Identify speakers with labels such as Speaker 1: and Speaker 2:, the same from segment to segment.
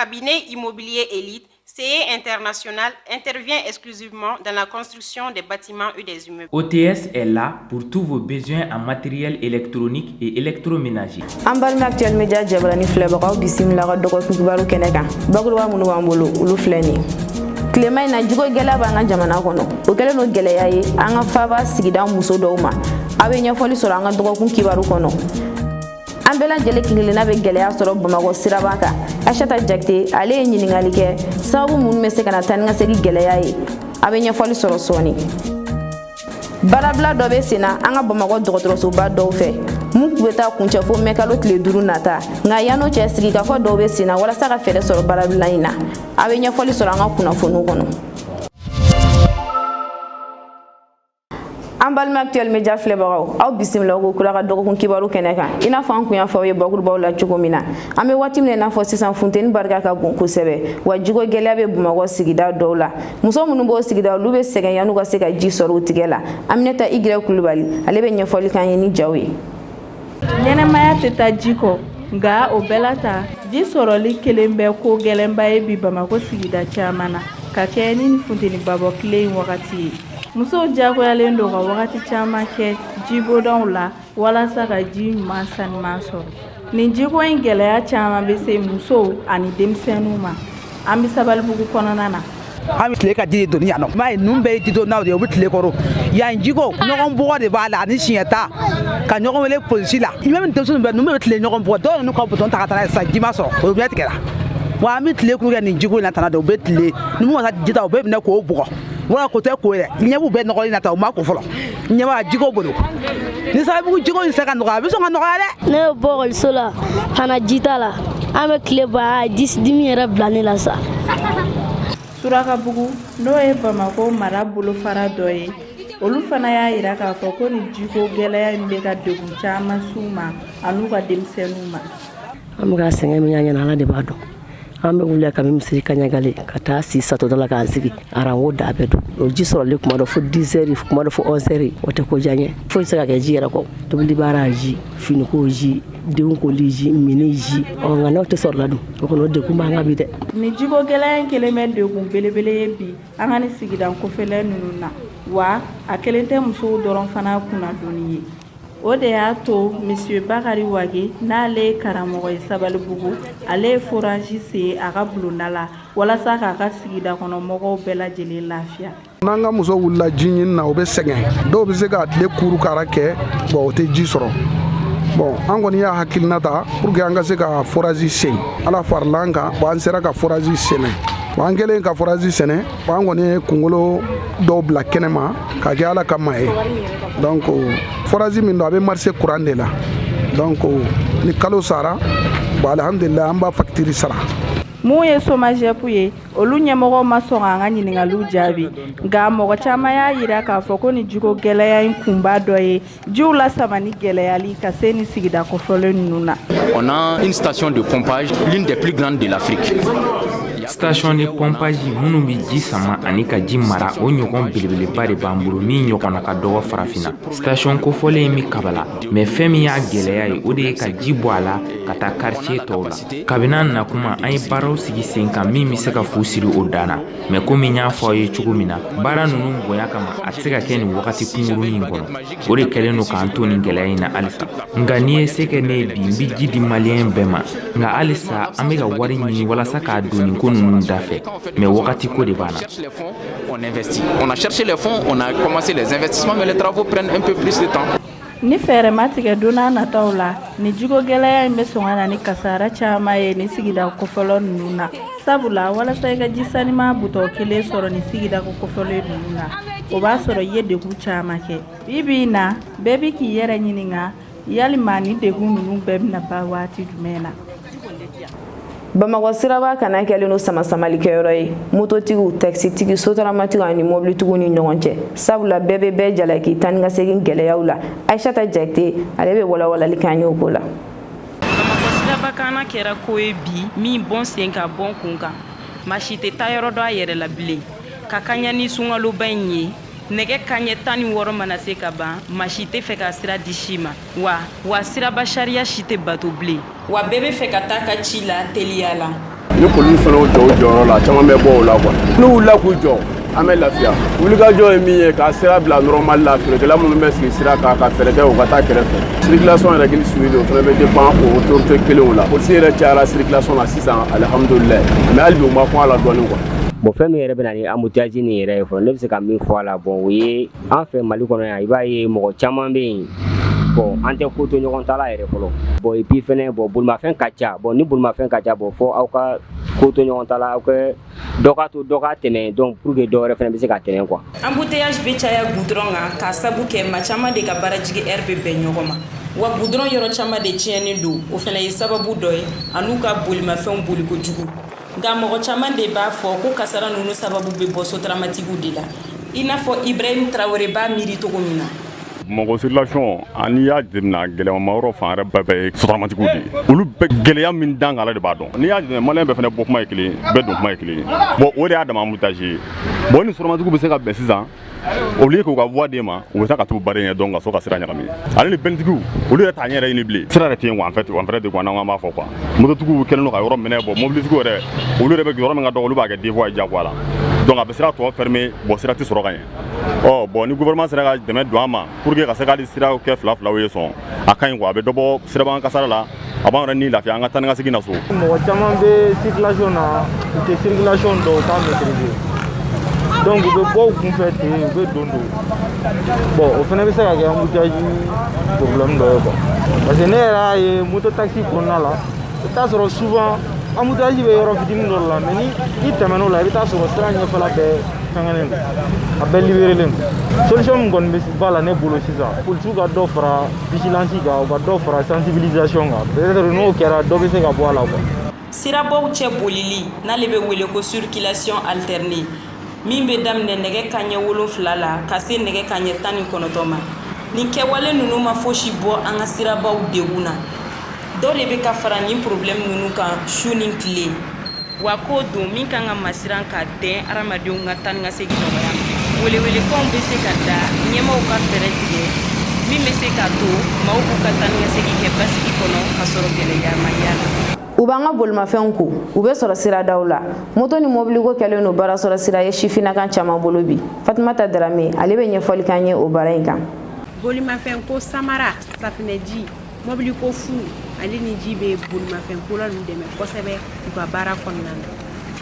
Speaker 1: Cabinet Immobilier Élite, CE International intervient exclusivement dans la construction des bâtiments et des immeubles.
Speaker 2: OTS est là pour tous vos besoins en matériel électronique et électroménager.
Speaker 3: An balima Actuel Media jabarani filɛbagaw, bisimila ka dɔgɔkun kibaru kɛnɛ kan. Bakuruba minnu b'an bolo, olu filɛ nin ye. Tilema in na, jiko gɛlɛya b'an ka jamana kɔnɔ. O kɛlen don gɛlɛya ye an ka faaba sigida muso dɔw ma. Aw bɛ ɲɛfɔli sɔrɔ an ka dɔgɔkun kibaru kɔnɔ. An bɛɛ lajɛlen kelenkelenna bɛ gɛlɛya sɔrɔ Bamakɔ siraba kan. Aisata Jakite, ale ye ɲininkali kɛ sababu minnu bɛ se ka na taa ni ka segin gɛlɛya ye. A bɛ ɲɛfɔli sɔrɔ sɔɔni. Baarabila dɔ bɛ sen na an ka Bamakɔ dɔgɔtɔrɔsoba dɔw fɛ, mun tun bɛ taa kuncɛ fo mɛkalo tile 5 nata. Nka yan'o cɛ, sigikafɔ dɔw bɛ sen na walasa ka fɛɛrɛ sɔrɔ baarabila in na. A bɛ ɲɛfɔli sɔrɔ an ka kunnafoniw kɔnɔ. An balima Actuel Media filɛbagaw, aw bisimila ko kura ka dɔgɔkun kibaru kɛnɛ kan. I n'a fɔ an kun y'a fɔ aw ye bakurubaw la cogo min na, an bɛ waati min na i n'a fɔ sisan, funteni barika ka bon kosɛbɛ, wa jiko gɛlɛya bɛ Bamakɔ sigida dɔw la. Muso minnu b'o sigida, olu bɛ sɛgɛn yan'u ka se ka ji sɔrɔ u tigɛ la. Aminata Y Kulubali, ale bɛ ɲɛfɔli k'an ye ni jaw ye.
Speaker 4: Ɲɛnɛmaya tɛ taa ji kɔ, nka o bɛɛ la ta, ji sɔrɔli kelen bɛ ko gɛlɛnba ye bi Bamakɔ sigida caman na, ka kɛɲɛ ni funtenibabɔ tile in wagati ye. Musow diyagoyalen don ka wagati caman kɛ jibondaw la walasa ka ji ɲuman sanuman sɔrɔ. Nin jiko in gɛlɛya caman bɛ se musow ani denmisɛnninw ma. An bɛ Sabalibugu kɔnɔna na.
Speaker 5: An bɛ tile ka ji de doni yan nɔ. I m'a ye, ninnu bɛɛ ye jidonnaw de ye, u bɛ tile kɔrɔ yan. Jiko, ɲɔgɔn bugɔ de b'a la ani siɲɛ ta ka ɲɔgɔn wele polisi la. I bɛ denmisɛnninw bɛɛ, ninnu bɛɛ bɛ tile ɲɔgɔn bugɔ. Dɔw ninnu ka butɔn ta ka taa n'a ye sisan, ji ma sɔrɔ, o bɛɛ tigɛra. Wa an bɛ tile kuru kɛ nin jiko in na tan de. U bɛ tile ni mun ka ji ta, u bɛ minɛ k'o bugɔ wala k'o tɛ ko yɛrɛ. Ɲɛ b'u bɛɛ nɔgɔlen na tan, u ma ko fɔlɔ. Ɲɛ b'a jiko bolo. Ni Sabalibugu jiko in se ka nɔgɔya, a bɛ sɔn ka nɔgɔya dɛ.
Speaker 6: Ne bɛ bɔ ekɔliso la ka na jita la, an bɛ tile ban, a disi dimi yɛrɛ bila ne la sa.
Speaker 4: Surakabugu, n'o ye Bamakɔ mara bolofara dɔ ye, olu fana y'a yira k'a fɔ ko nin jiko gɛlɛya in bɛ ka degun caman s'u ma an'u ka denmisɛnninw ma.
Speaker 7: An bɛ ka sɛgɛn min y'an ɲɛna, Ala de b'a dɔn. An bɛ wuli ka misiri kaɲagale ka taa si satɔda la k'an sigi aranko da bɛɛ don. O ji sɔrɔli, kuma dɔ fo 10 heures, kuma dɔ fo 11 heures. O tɛ ko diya ye. Foyi tɛ se ka kɛ ji yɛrɛ kɔ. Tobili baara ji, finiko ji, denw koli ji, mini ji. Ɔ nka n'aw tɛ sɔrɔ la dun, o kɔni o degun b'an kan bi dɛ.
Speaker 4: Nin jiko gɛlɛya in kelen bɛ degun belebele ye bi an ka nin sigida kofɛlɛ ninnu na, wa a kelen tɛ musow dɔrɔn fana kunnadonni ye. O de y'a to Monsieur Bakari Wage, n'ale ye karamɔgɔ ye Sabalibugu, ale ye forage sen a ka bulonda la walasa k'a ka sigida kɔnɔ mɔgɔw bɛɛ lajɛlen lafiya.
Speaker 8: N'an ka muso wulila ji ɲini na, u bɛ sɛgɛn. Dɔw bɛ se ka tile kuru kara kɛ, bon, o tɛ ji sɔrɔ. Bon, an kɔni y'a hakilina ta pour que an ka se ka forage sen. Ala farila an kan, bon, an sera ka forage sɛnɛ. Bon, an kɛlen ka forage sɛnɛ, bon, an kɔni ye kunkolo dɔw bila kɛnɛma ka kɛ Ala kama ye. Donc forage min don, a bɛ marcher courant de la. Donc ni kalo sara, bon, alhamdulillah, an b'a facture sara.
Speaker 4: Mun ye SOMAGEP ye, olu ɲɛmɔgɔw ma sɔn k'an ka ɲininkaliw jaabi, nka mɔgɔ caman y'a yira k'a fɔ ko nin jiko gɛlɛya in kunba dɔ ye jiw lasamani gɛlɛyali ka se nin sigida kofɔlen ninnu na.
Speaker 9: On a une station de pompage, l'une des plus grandes de l'Afrique.
Speaker 2: Station de pompage minnu bɛ ji sama ani ka ji mara, o ɲɔgɔn belebeleba de b'an bolo min ɲɔgɔnna ka dɔgɔ farafinna. Station kofɔlen in bɛ Kabala, mais fɛn min y'a gɛlɛya ye, o de ye ka ji bɔ a la ka taa quartier tɔw la. Kabini an nakuma, an ye baaraw sigi sen kan min bɛ se ka fu siri o dan na, mais komi n y'a fɔ aw ye cogo min na, baara ninnu bonya kama, a tɛ se ka kɛ nin wagati kunkurunin in kɔnɔ. O de kɛlen don k'an to nin gɛlɛya in na halisa. Nka n'i ye se kɛ ne ye bi, n bɛ ji di Maliyɛn bɛɛ ma. Nka halisa an bɛ ka wari ɲini walasa k'a don nin ko ninnu da fɛ, mais wagati ko de b'an na.
Speaker 9: On investit. On a cherché les fonds, on a commencé les investissements, mais les travaux prennent un peu plus de temps.
Speaker 4: Ni fɛɛrɛ ma tigɛ don n'a nataw la, ni jiko gɛlɛya in bɛ sɔn ka na ni kasara caman ye ni sigida kofɔlɔ ninnu na, sabula walasa i ka ji sanima butɔ kelen sɔrɔ ni sigida kofɔlen ninnu na, o b'a sɔrɔ i ye degun caman kɛ. Bi bi in na, bɛɛ bi k'i yɛrɛ ɲininka yalima ni degun ninnu bɛɛ bɛna ban waati jumɛn na.
Speaker 3: Bamakɔ siraba kana kɛlen don samasamalikɛyɔrɔ ye mototigiw, takisitigi, sotaramatigiw ani mobilitigiw ni ɲɔgɔn cɛ, sabula bɛɛ bɛ bɛɛ jalaki taa ni ka segin gɛlɛyaw la. Aisata Jakite, ale bɛ walawalali k'an ye o ko la.
Speaker 1: Bamakɔ sirabakana kɛra ko ye bi min bɔn sen ka bɔn kun kan. Maa si tɛ taa yɔrɔ dɔn a yɛrɛ la bilen. Ka kaɲa ni sunkaloba in ye, nɛgɛ kaɲɛ 16 mana se ka ban, maa si tɛ fɛ ka sira di si ma, wa siraba sariya si tɛ bato bilen, wa bɛɛ bɛ fɛ ka taa ka ci la teliya la.
Speaker 10: Ni polisiw fana y'u jɔ u jɔyɔrɔ la, caman bɛ bɔ o la quoi. N'u wulila k'u jɔ, an bɛ lafiya. Wulikajɔ ye min ye, ka sira bila normal la. Feerekɛla minnu bɛ sigi sira kan, ka fɛɛrɛ kɛ u ka taa kɛrɛfɛ. Circulation yɛrɛ kili suivi, o fana bɛ dépend o autorité kelenw la. Polisi yɛrɛ cayara circulation na sisan, alihamudulilayi, mais hali bi u ma kuma a la dɔɔnin quoi.
Speaker 11: Bon, fɛn min yɛrɛ bɛ na ni embouteillage nin yɛrɛ ye fɔlɔ, ne bɛ se ka min fɔ a la, bon, o ye an fɛ Mali kɔnɔ yan, i b'a ye mɔgɔ caman bɛ yen, bon, an tɛ ko to ɲɔgɔn ta la yɛrɛ fɔlɔ. Bon, et puis fɛnɛ, bon, bolimafɛn ka ca. Bon, ni bolimafɛn ka ca, bon, fɔ aw ka ko to ɲɔgɔn ta la, aw ka dɔ ka to dɔ ka tɛmɛ, donc pour que dɔ wɛrɛ fɛnɛ bɛ se ka tɛmɛ quoi.
Speaker 1: Embouteillage bɛ caya goudron kan k'a sabu kɛ maa caman de ka baarajigi heure bɛ bɛn ɲɔgɔn ma, wa goudron yɔrɔ caman de tiɲɛnen don, o fana ye sababu dɔ ye, an'u ka bolimafɛnw boli kojugu. Nka mɔgɔ caman de b'a fɔ ko kasara ninnu sababu bɛ bɔ sotaramatigiw de la, i n'a fɔ Ibrahim Traoré b'a miiri cogo min na.
Speaker 12: Bamakɔ circulation, ani y'a jateminɛ, gɛlɛyama yɔrɔ fan yɛrɛ bɛɛ bɛ ye sotaramatigiw de ye. Olu bɛ gɛlɛya min dan kan, ala de b'a dɔn. N'i y'a jateminɛ, maliyɛn bɛɛ fana bɔ kuma ye kelen, bɛɛ don kuma ye kelen ye. Bon, o de y'a dama embouteillage ye. Bon, ni sotaramatigiw bɛ se ka bɛn sisan, au lieu k'u ka voie d'e ma, u bɛ taa ka t'u baden ɲɛ dɔn ka sɔrɔ ka sira ɲagami. Ale ni bɛntigiw, olu yɛrɛ t'a ɲɛ yɛrɛ ɲini bilen. Sira yɛrɛ tɛ yen quoi, en fait, en vrai de quoi, n'an b'a fɔ quoi, mototigiw kɛlen don ka yɔrɔ minɛ. Bon, mobilitigiw yɛrɛ, olu yɛrɛ bɛ yɔrɔ min ka dɔgɔ, olu b'a kɛ deux voies ye diyagoya la. Donc a bɛ sira tɔ fermer. Bon, sira tɛ sɔrɔ ka ɲɛ. Ɔ bon, ni gouvernement sera ka dɛmɛ don an ma pour que ka se k'ale siraw kɛ fila filaw ye sɔn, a ka ɲi quoi. A bɛ dɔ bɔ sirabakan kasara la, a b'an yɛrɛ ni lafiya an ka taa ni ka segin na so.
Speaker 13: Mɔgɔ caman bɛ circulation na, u tɛ circulation dɔn, u t'a maîtriser, donc u bɛ bɔ u kunfɛ ten, u bɛ don don. Bon, o fana bɛ se ka kɛ embouteillage problème dɔ ye quoi, parce que ne yɛrɛ y'a ye moto taxi kɔnɔna la, i bɛ taa sɔrɔ souvent embouteillage bɛ yɔrɔ fitinin dɔ la, mais ni i tɛmɛn'o la, i bɛ taa sɔrɔ sira ɲɛfɛla bɛɛ fɛngɛnen don, a bɛɛ libérélen don. Solution min kɔni bɛ b'a la ne bolo sisan, polisiw ka dɔ fara vigilance kan, u ka dɔ fara sensibilisation kan. Peut-être n'o kɛra, dɔ bɛ se ka bɔ a la quoi.
Speaker 1: Sirabaw cɛ bolili, n'ale bɛ wele ko circulation alternée, min bɛ daminɛ nɛgɛ kaɲɛ 7 la ka se nɛgɛ kaɲɛ 19 ma, nin kɛwale ninnu ma fosi bɔ an ka sirabaw degun na. Dɔ de bɛ ka fara nin problème ninnu kan su ni tile, wa ko don min kan ka masiran ka dɛn hadamadenw ka taa ni ka segin nɔgɔya ma. Welewelekanw bɛ se ka da ɲɛmaaw ka fɛɛrɛ tigɛ min bɛ se k'a to maaw b'u ka taa ni ka segin kɛ basigi kɔnɔ ka sɔrɔ gɛlɛya ma y'a la.
Speaker 3: U b'an ka bolimafɛnw ko, u bɛ sɔrɔ siradaw la. Moto ni mobiliko kɛlen don baara sɔrɔ sira ye sifinnakan caman bolo bi. Fatumata Darame, ale bɛ ɲɛfɔli k'an ye o baara in kan.
Speaker 14: Bolimafɛn ko samara, safinɛji, mɔbiliko fu ale ni ji bɛ bolimafɛn kola ninnu dɛmɛ kosɛbɛ u ka baara kɔnɔna na.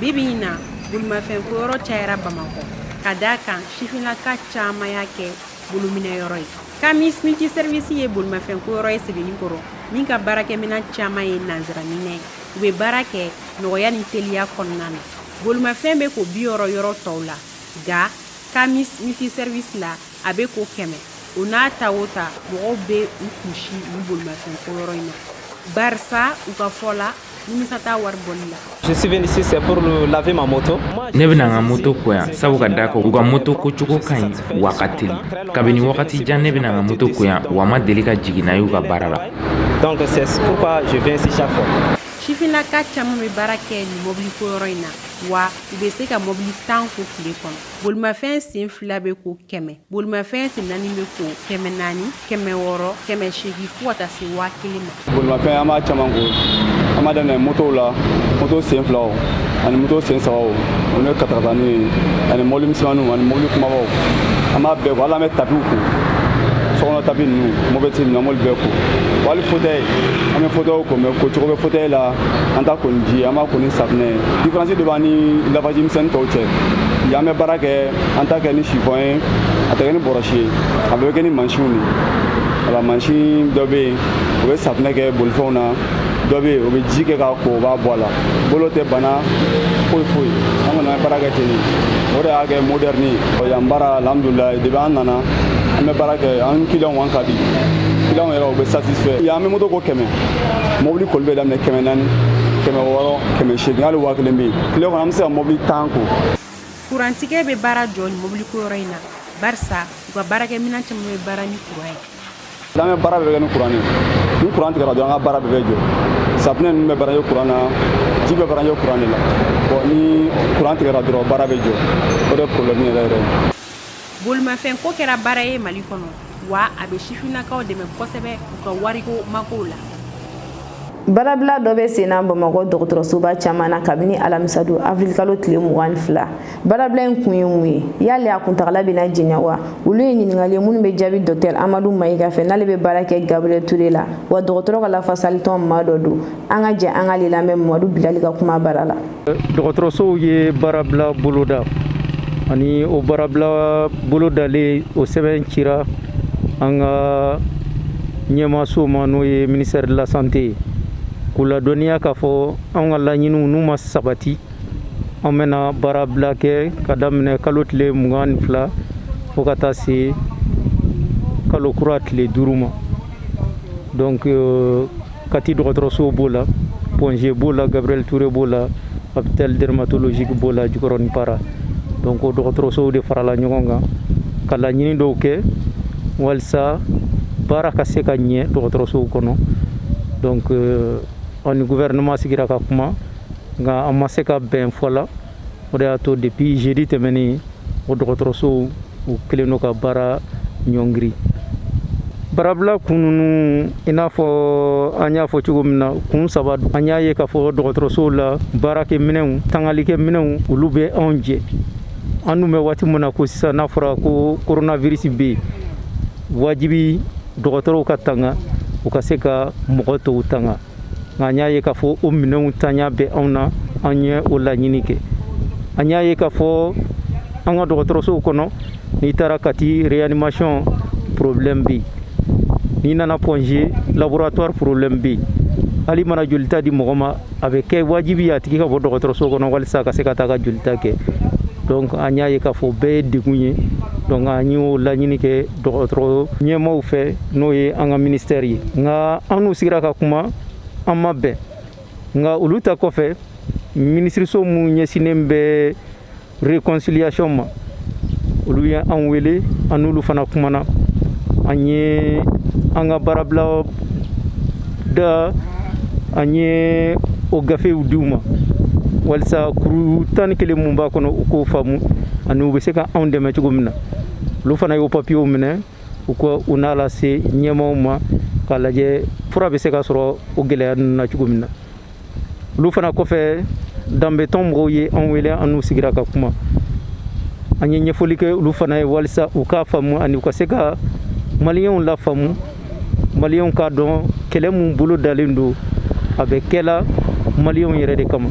Speaker 14: Bi bi in na, bolimafɛn ko yɔrɔ cayara Bamakɔ, ka d'a kan sifinnaka caman y'a kɛ bolominɛyɔrɔ ye. Kamis Multi Service ye bolimafɛn ko yɔrɔ ye Sebenikɔrɔ min ka baarakɛminɛn caman ye nanzaraminɛ ye. U bɛ baara kɛ nɔgɔya ni teliya kɔnɔna na. Bolimafɛn bɛ ko 60 yɔrɔ tɔw la, nka Kamis Multi Service la, a bɛ ko 100. O n'a ta o ta, mɔgɔw bɛ u kunsi nin bolimafɛn ko yɔrɔ in na, barisa u ka fɔ la, nimisa t'a wari bɔli la.
Speaker 15: Je suis venu ici, c'est pour laver ma moto.
Speaker 2: Ne bɛna n ka moto ko yan, sabu ka da kan u ka moto kocogo ka ɲi wa ka teli. Kabini wagati jan ne bɛna n ka moto ko yan, wa ma deli ka jigin na y'u ka baara la.
Speaker 15: Donc c'est pourquoi je viens ici chaque fois.
Speaker 14: Sifinnaka caman bɛ baara kɛ nin mobili ko yɔrɔ in na, wa u bɛ se ka mobili 10 ko tile kɔnɔ. Bolimafɛn sen fila bɛ ko 100, bolimafɛn sen naani bɛ ko 400, 600, 800, fo ka taa se 1000 ma.
Speaker 10: Bolimafɛn, an b'a caman ko. An b'a daminɛ motow la, moto sen filaw ani moto sen sabaw, o ne katakatani ye, ani mobili misɛnmaninw ani mobili kumabaw, an b'a bɛɛ ko. Hali an bɛ tapiw ko, sokɔnɔ tapi ninnu, mobili ninnu, an b'olu bɛɛ ko. Hali fauteuil, an bɛ fauteuil ko, mais ko cogo bɛ fauteuil la. An t'a ko ni ji ye, an b'a ko ni safunɛ ye. Différence de b'an ni lavage misɛnnin tɔw cɛ. Yan, an bɛ baara kɛ, an t'a kɛ ni chiffon ye, a tɛ kɛ ni bɔrɔsi ye, a bɛɛ bɛ kɛ ni mansinw de ye. Wala mansin dɔ bɛ yen, o bɛ safunɛ kɛ bolifɛnw na, dɔ bɛ yen, o bɛ ji kɛ k'a ko, o b'a bɔ a la. Bolo tɛ bana foyi foyi. An kɔni an bɛ baara kɛ ten de, o de y'a kɛ moderne ye. Yan baara, alhamdulilayi, depuis an nana, an bɛ baara kɛ, an clients an ka di, clients yɛrɛ, u bɛ satisfait. Yan, an bɛ moto ko 100, mobili koli bɛ daminɛ 400, 600, 800, hali 1000 bɛ yen. Tile kɔnɔ, an bɛ se ka mobili 10 ko.
Speaker 14: Kurantigɛ bɛ baara jɔ nin mobili ko yɔrɔ in na, barisa u ka baarakɛminɛn caman bɛ baara ni kuran ye.
Speaker 10: An bɛ baara bɛɛ kɛ ni kuran de ye. Ni kuran tigɛra dɔrɔn, an ka baara bɛɛ bɛ jɔ. Safunɛ ninnu bɛ baara kuran na, ji bɛ baara kuran de la. Bon, ni kuran tigɛra dɔrɔn, baara bɛ jɔ. O de ye problème yɛrɛ yɛrɛ ye.
Speaker 14: Bolimafɛn ko kɛra baara ye Mali kɔnɔ, wa a bɛ sifinnakaw dɛmɛ kosɛbɛ u ka wariko makow la.
Speaker 3: Baarabila dɔ bɛ sen na Bamakɔ dɔgɔtɔrɔsoba caman na kabini alamisadon avril kalo tile 22. Baarabila in kun ye mun ye? Yali a kuntagala bɛna janya wa? Olu ye ɲininkali ye minnu bɛ jaabi docteur Amadu Mayiga fɛ, n'ale bɛ baara kɛ Gabriel Ture la, wa dɔgɔtɔrɔ ka lafasalitɔn maa dɔ don. An ka jɛ an k'ale lamɛn Mamadu Bilali ka kuma bara la.
Speaker 16: Dɔgɔtɔrɔsow ye baarabila boloda, ani o baarabila bolodalen, o sɛbɛn cira an ka ɲɛmaaso ma, n'o ye ministère de la santé ye, k'u ladɔnniya k'a fɔ an ka laɲiniw n'u ma sabati, an bɛna baarabila kɛ ka daminɛ kalo tile 22 fo ka taa se kalo kura tile 5 ma. Donc Kati dɔgɔtɔrɔsow b'o la, Point G b'o la, Gabriel Touré b'o la, hôpital dermatologique b'o la, Jikɔrɔni Para. Donc o dɔgɔtɔrɔsow de farala ɲɔgɔn kan ka laɲini dɔw kɛ walisa baara ka se ka ɲɛ dɔgɔtɔrɔsow kɔnɔ. Donc an ni gouvernement sigira ka kuma, nka an ma se ka bɛn fɔ la. O de y'a to depuis jeudi tɛmɛnen, o dɔgɔtɔrɔsow u kɛlen don ka baara ɲɔngiri. Baarabila kun ninnu, i n'a fɔ an y'a fɔ cogo min na, kun saba. An y'a ye k'a fɔ dɔgɔtɔrɔsow la, baarakɛminɛnw, tangalikɛminɛnw, olu bɛ anw jɛ. An dun bɛ waati min na ko sisan, n'a fɔra ko coronavirus bɛ yen, wajibi dɔgɔtɔrɔw ka tanga, u ka se ka mɔgɔ tɔw tanga. Nka an y'a ye k'a fɔ o minɛnw tanya bɛ anw na. An ye o laɲini kɛ. An y'a ye k'a fɔ an ka dɔgɔtɔrɔsow kɔnɔ, n'i taara Kati, réanimation problème bɛ yen. N'i nana Point G, laboratoire problème bɛ yen. Hali mana jolita di mɔgɔ ma, a bɛ kɛ wajibi ye a tigi ka bɔ dɔgɔtɔrɔso kɔnɔ walisa ka se ka taa ka jolita kɛ. Donc an y'a ye k'a fɔ bɛɛ ye degun ye. Donc an y'o laɲini kɛ dɔgɔtɔrɔ ɲɛmaaw fɛ, n'o ye an ka ministère ye. Nka an n'u sigira ka kuma, an ma bɛn. Nka olu ta kɔfɛ, minisiriso mun ɲɛsinnen bɛ réconciliation ma, olu ye an wele, an n'olu fana kumana. An ye an ka baarabila da, an ye o gafew di u ma walisa kuru 11 mun b'a kɔnɔ, u k'o faamu ani u bɛ se ka anw dɛmɛ cogo min na. Olu fana y'o papiyew minɛ, u ko u n'a lase ɲɛmaaw ma k'a lajɛ fura bɛ se ka sɔrɔ o gɛlɛya ninnu na cogo min na. Olu fana kɔfɛ, danbetɔn mɔgɔw ye an wele, an n'u sigira ka kuma. An ye ɲɛfɔli kɛ olu fana ye walisa u k'a faamu ani u ka se ka maliyɛnw lafaamu, maliyɛnw k'a dɔn kɛlɛ mun bolo dalen don, a bɛ kɛla maliyɛnw yɛrɛ de kama.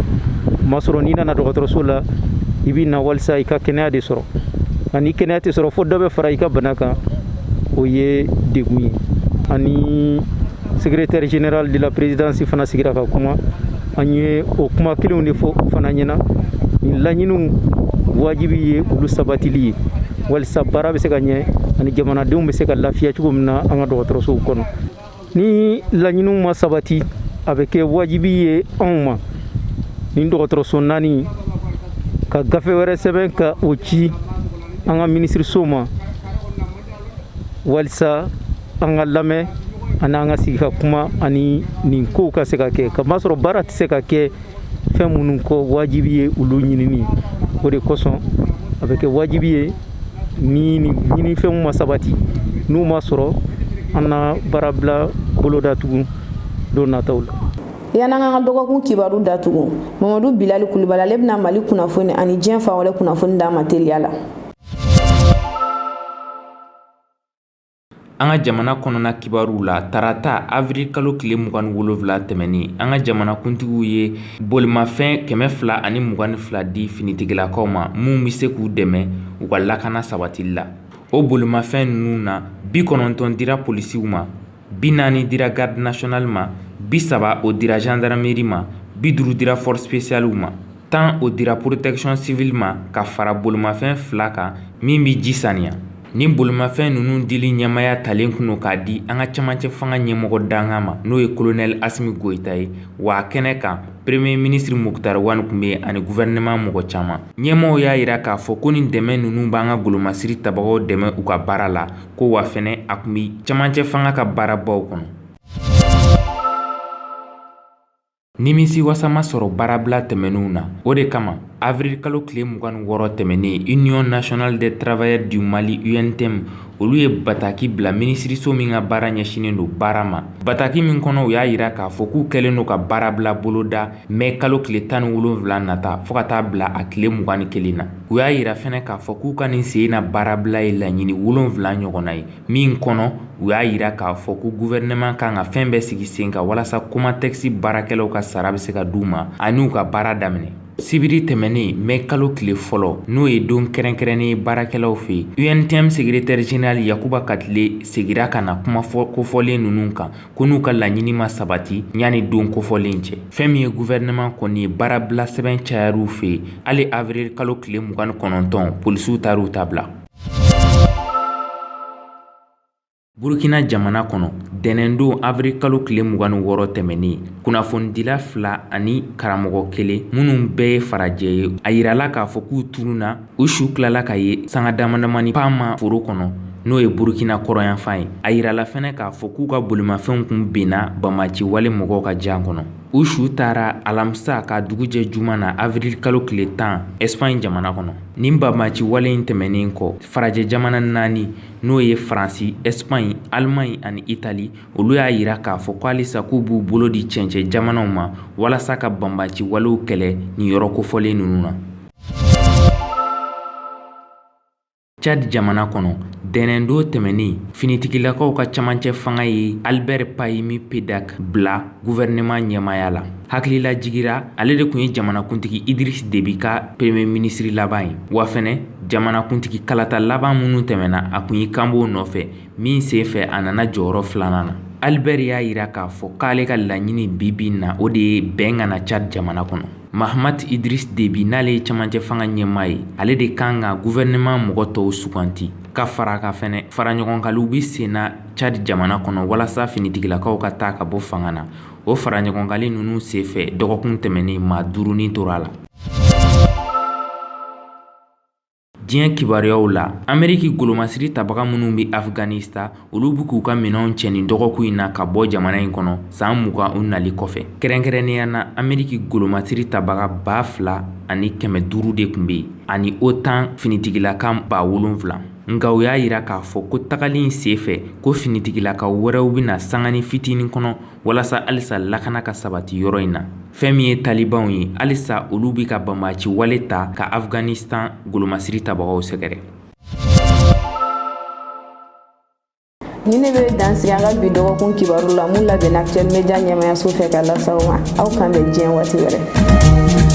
Speaker 16: Masɔrɔ n'i nana dɔgɔtɔrɔso la, i bɛ na walisa i ka kɛnɛya de sɔrɔ, nka ni kɛnɛya tɛ sɔrɔ fo dɔ bɛ fara i ka bana kan, o ye degun ye. Ani secrétaire général de la présidence fana sigira ka kuma, an ye o kuma kelenw de fɔ o fana ɲɛna. Nin laɲiniw wajibi ye olu sabatili ye walisa baara bɛ se ka ɲɛ ani jamanadenw bɛ se ka lafiya cogo min na an ka dɔgɔtɔrɔsow kɔnɔ. Ni laɲiniw ma sabati, a bɛ kɛ wajibi ye anw ma, nin dɔgɔtɔrɔso naani, ka gafe wɛrɛ sɛbɛn ka o ci an ka minisiriso ma walisa an ka lamɛn ani an ka sigi ka kuma ani nin kow ka se ka kɛ, kamasɔrɔ baara tɛ se ka kɛ fɛn minnu kɔ, wajibi ye olu ɲinini. O de kosɔn a bɛ kɛ wajibi ye, ni nin ɲinifɛnw ma sabati, n'u ma sɔrɔ, an na baarabila boloda tugun don nataw la.
Speaker 3: Yan'an ka dɔgɔkun kibaru datugu, Mamadu Bilali Kulubali, ale bɛna Mali kunnafoni ani diɲɛ fan wɛrɛ kunnafoni d'an ma teliya la.
Speaker 2: An ka jamana kɔnɔna kibaruw la, tarata avril kalo tile 27 tɛmɛnen, an ka jamanakuntigiw ye bolimafɛn 222 di finitigilakaw ma minnu bɛ se k'u dɛmɛ u ka lakana sabatili la. O bolimafɛn ninnu na, 90 dira polisiw ma, 40 dira garde nationale ma, 30 o dira gendarmerie ma, 50 dira force spéciale ma, 10 o dira protection civile ma, ka fara bolimafɛn 2 kan min bɛ ji saniya. Nin bolimafɛn ninnu dili ɲɛmaaya talen kun don k'a di an ka cɛmancɛ fanga ɲɛmɔgɔ dankan ma, n'o ye colonel Asimi Goyita ye. Wa a kɛnɛ kan, premier ministre Moctar Ouane tun bɛ yen ani gouvernement mɔgɔ caman. Ɲɛmaaw y'a jira k'a fɔ ko nin dɛmɛ ninnu b'an ka golomasiri tabagaw dɛmɛ u ka baara la, ko wa fɛnɛ a tun bɛ cɛmancɛ fanga ka baarabaw kɔnɔ. Nimisi wasa ma sɔrɔ baarabila tɛmɛnenw na. O de kama, Avril kalo tile 26 tɛmɛnen, Union nationale des travailleurs du Mali UNTM olu ye bataki bila minisiriso min ka baara ɲɛsinnen don baara ma. Bataki min kɔnɔ, u y'a yira k'a fɔ k'u kɛlen don ka baarabila boloda mɛ kalo tile 17 nata fo ka taa bila a tile 21 na. U y'a yira fɛnɛ k'a fɔ k'u ka nin sen na baarabila ye laɲini 7 ɲɔgɔnna ye, min kɔnɔ u y'a yira k'a fɔ ko gouvernement kan ka fɛn bɛɛ sigi sen kan walasa Comatex baarakɛlaw ka sara bɛ se ka d'u ma ani u ka baara daminɛ. Sibiri tɛmɛnen mɛ kalo tile fɔlɔ, n'o ye don kɛrɛnkɛrɛnnen ye baarakɛlaw fɛ yen, UNTM secrétaire général Yakuba Katile segira ka na kuma kofɔlen ninnu kan, ko n'u ka laɲini ma sabati yanni don kofɔlen cɛ. Fɛn min ye gouvernement kɔni ye, baarabila sɛbɛn cayar'u fɛ yen. Hali avril kalo tile 29, polisiw taar'u ta bila. Burukina jamana kɔnɔ, dɛnɛndon avril kalo tile 26 tɛmɛnen, kunnafonidila fila ani karamɔgɔ kelen minnu bɛɛ ye farajɛ ye, a yirala k'a fɔ k'u tununna. U su tilala ka ye sanga damadamani Pama foro kɔnɔ, n'o ye Burukina kɔrɔnyanfan ye. A yirala fɛnɛ k'a fɔ k'u ka bolimafɛnw kun benna banbaanci wale mɔgɔw ka jan kɔnɔ. U su taara alamisa ka dugu jɛ juma na avril kalo tile 10 Espagne jamana kɔnɔ. Nin banbaanci wale in tɛmɛnen kɔ, farajɛ jamana naani, n'o ye Faransi, Espagne, Allemagne ani Italie, olu y'a yira k'a fɔ ko halisa k'u b'u bolo di cɛncɛ jamanaw ma walasa ka banbaanci walew kɛlɛ nin yɔrɔ kofɔlen ninnu na. Tchad jamana kɔnɔ, dɛnɛndon tɛmɛnen, finitigilakaw ka camancɛ fanga ye Albert Pahimi Pedak bila gouvernement ɲɛmaaya la. Hakililajigira, ale de tun ye jamanakuntigi Idriss Déby ka premier ministre laban ye. Wa fɛnɛ, jamanakuntigi kalata laban minnu tɛmɛna, a tun y'i kanb'o nɔfɛ, min sen fɛ a nana jɔyɔrɔ filanan na. Albert y'a yira k'a fɔ k'ale ka laɲini bi bi na, o de ye bɛn ka na Tchad jamana kɔnɔ. Mahamat Idriss Déby, n'ale ye camancɛ fanga ɲɛmaa ye, ale de kan ka gouvernement mɔgɔ tɔw suganti. Ka fara a kan fɛnɛ, faraɲɔgɔnkaliw bɛ senna Tchad jamana kɔnɔ walasa finitigilakaw ka taa ka bɔ fanga na. O faraɲɔgɔnkali ninnu senfɛ, dɔgɔkun tɛmɛnen, maa 5 ni tora a la. Diɲɛ kibaruyaw la, Ameriki golomasiri tabaga minnu bɛ Afghanistan, olu bɛ k'u ka minɛnw cɛ nin dɔgɔkun in na ka bɔ jamana in kɔnɔ san 20 u nali kɔfɛ. Kɛrɛnkɛrɛnnenya na, Ameriki golomasiri tabaga 2500 de tun bɛ yen ani OTAN finitigilaka 7000. Nka u y'a yira k'a fɔ ko tagali in senfɛ, ko finitigilaka wɛrɛw bɛna sangani fitinin kɔnɔ walasa halisa lakana ka sabati yɔrɔ in na. Fɛn min ye talibanw ye, halisa olu bɛ ka banbaanci wale ta ka Afghanistan golomasiri tabagaw sɛgɛrɛ.
Speaker 3: Nin de bɛ dan sigi an ka bi dɔgɔkun kibaru la, mun labɛnna Actuel Media ɲɛmayaso fɛ ka lase aw ma. Aw k'an bɛn diɲɛ waati wɛrɛ.